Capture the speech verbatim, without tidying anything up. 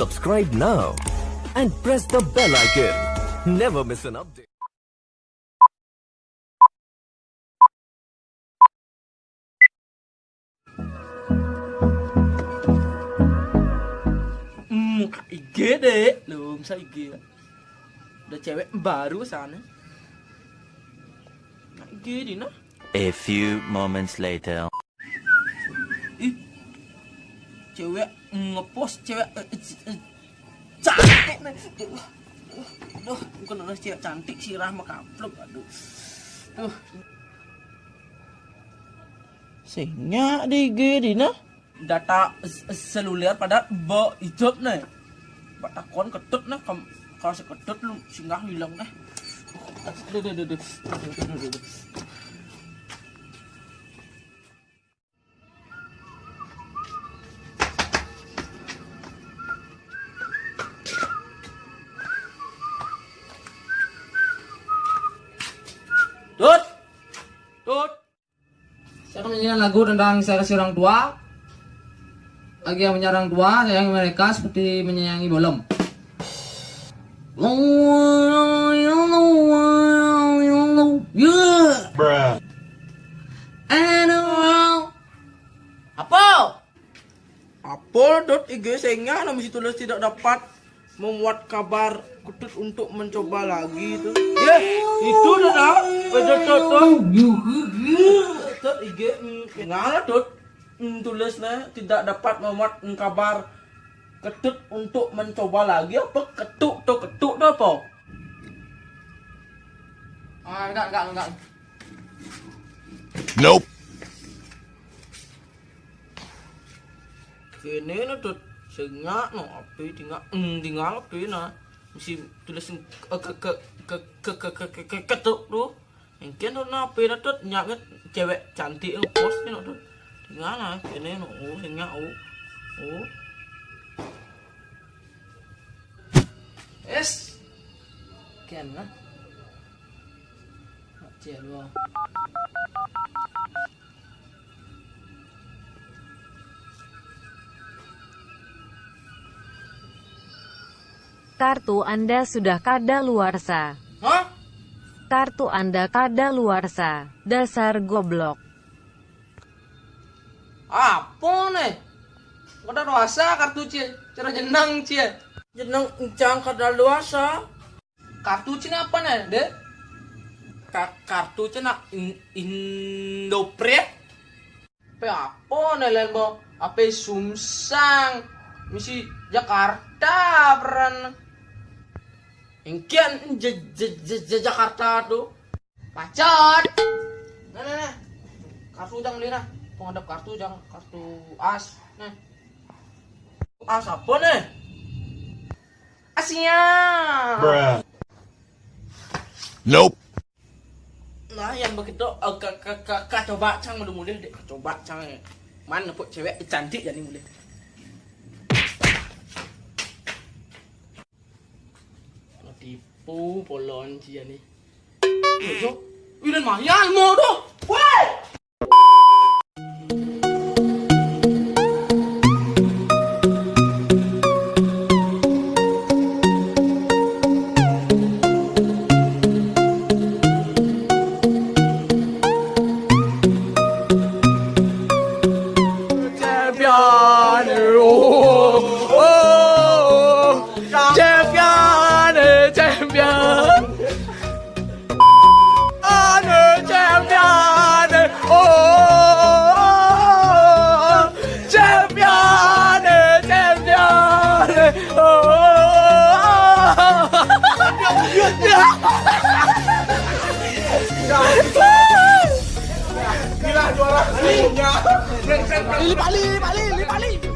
Subscribe now and press the bell icon. Never miss an update. Hmm, I G deh, belum sa I G. Ada cewek baru sana. Nah, I G di nah. A few moments later. Ih, cewek ngepost, cewek, eh, eh, eh, cantik nih. Aduh, aduh, bukan orang cewek cantik sih, Rahma kaplok. Aduh. Tuh. Sing nyak di I G di nah. Data s- seluler pada bo hidup nih. Bak takon ketut nih, kalau si ketut lu singgah hilang nih. Aduh, aduh, aduh, aduh. Aduh, aduh, aduh, aduh. Tut. Tut. Saya akan menyanyikan lagu tentang saya kasih orang tua. Bagi yang punya orang tua, sayangi mereka seperti menyayangi bolem. Bruh. Apa? Apa dot I G sengah nama situ tidak dapat memuat kabar ketut untuk mencoba lagi tu. Ya, itu dah dah. Eh, dot, dot, dot. Dot I G, mm, ngalah dot. Mm, tulis nah, tidak dapat memuat kabar ketut untuk mencoba lagi. Apa ketuk tu, ketuk tu apa? Ah, enggak, enggak, enggak. Nope. Kene na tut sengak no api tinggal, mm, tinggal api na. Mesti tulis ke, ke, ke, ke, ke, ke, ke, ke, ketuk tu. Engken tu na api na tut nyak nget cewek cantik tu post ni no tut. Tinggal na kene no, oh, sengak, oh. Oh. Es. Ken lah. Cek dua. Kartu Anda sudah kadaluarsa. Hah? Kartu Anda kadaluarsa. Dasar goblok. Apa nih? Kada luasa kartu cie. Cara jenang cie. Jenang encang kada luasa. Kartu cie ni apa nih, Dek? Ka- kartu cie nak in- Indoprint. Apa apa nih len bo? Apa Sumsang? Misi Jakarta peran. Engkian je- je- je- je- Jakarta tu. Pacot. Nah, nah, nah. Kartu jang beli nah. Pengadap kartu jang kartu as. Nah. As apa nih? Asia. Nope. Nah, yang begitu, eh, ka, ka, ka, ka coba cang mulih-mulih dek, ka coba cang. Mana pok cewek cantik jadi mulih. Tipu polon cia ni. Yo, yo. Wih, dan mayal mo doh. Woi. Champion, oh, oh, champion, champion. Ane champion, oh, champion, champion, oh. Gila, juara. Lili Pali, Lili Pali, Lili Pali.